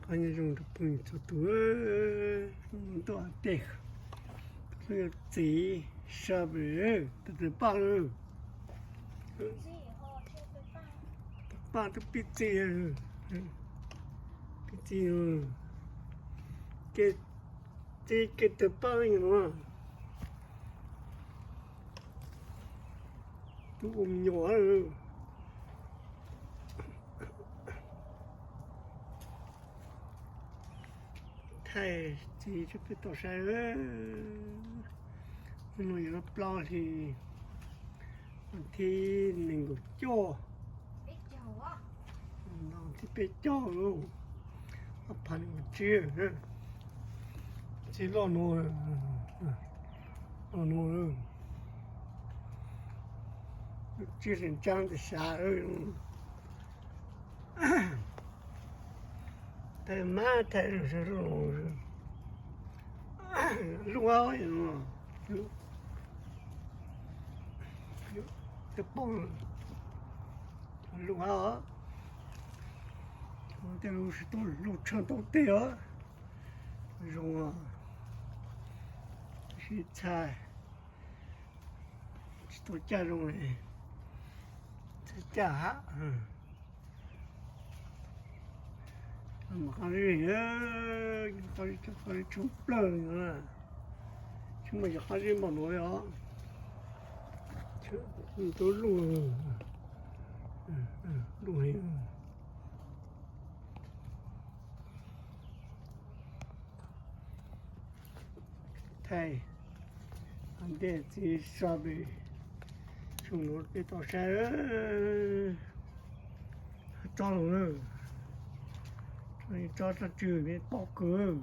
Nyob zoo rau phooj ywg txhua tus, tuaj ua ntej, hlub yog txiv, sab pem, tawg paj lawm. Tawg paj twb pib txi, pib txi, kev txi kev tawg paj no. Tub ua me nyuam. Thaij txiv rau peb tau saib. Hnub no yog lub plaub hli, vas thib nees nkaum cuaj, no thib peb caug, ob phav nees nkaum tsib. Txiv loj no, loj no, lub tsib hlis ntsaab tes sav. Thaij mab thaij lub, lub, lub, tej lub tsis tau lub tshaj tau tej os. Zoo, sib txhaj, tsis tau caj zoo, txhaj caj hab. Mas qab zib, qab zib tshoob plaws no, tsis muaj cov qab zib npaum no li os. Tub luj, luj heev. Thaij ua ntej txiv so pem, tsob no peb tau saib. Tsob los lawm, tsob tsob tswg peb pom kawg.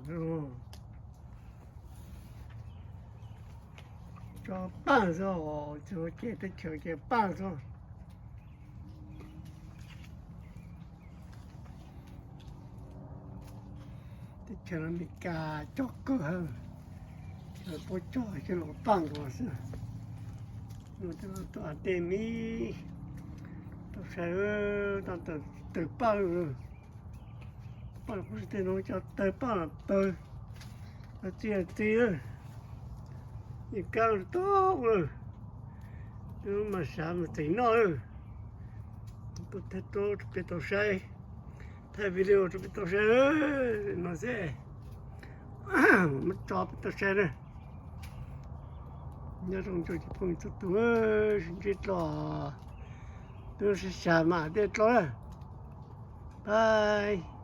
Tsob paj xwb, ces teb chaws ces paj xwb. Teb chaws Amelikas cog kawg, cog puab cog cog los paj nkaus xwb. Tuaj tej me, tau saib, tau tawg paj lawm. Paj los kuj tsis tej no cov tawg paj los tawg, txi txi, yeej kab tau lawm. Mas xav mas txeem noj lawm. Tuaj thaij rau peb tau saib, thaij video rau peb tau saib no xwb. Muab tso peb tau saib na. Nyob zoo tsoom phooj ywg txhua tus, sib ntsib dlua, peb sib xav mas tej dlua na. Bye.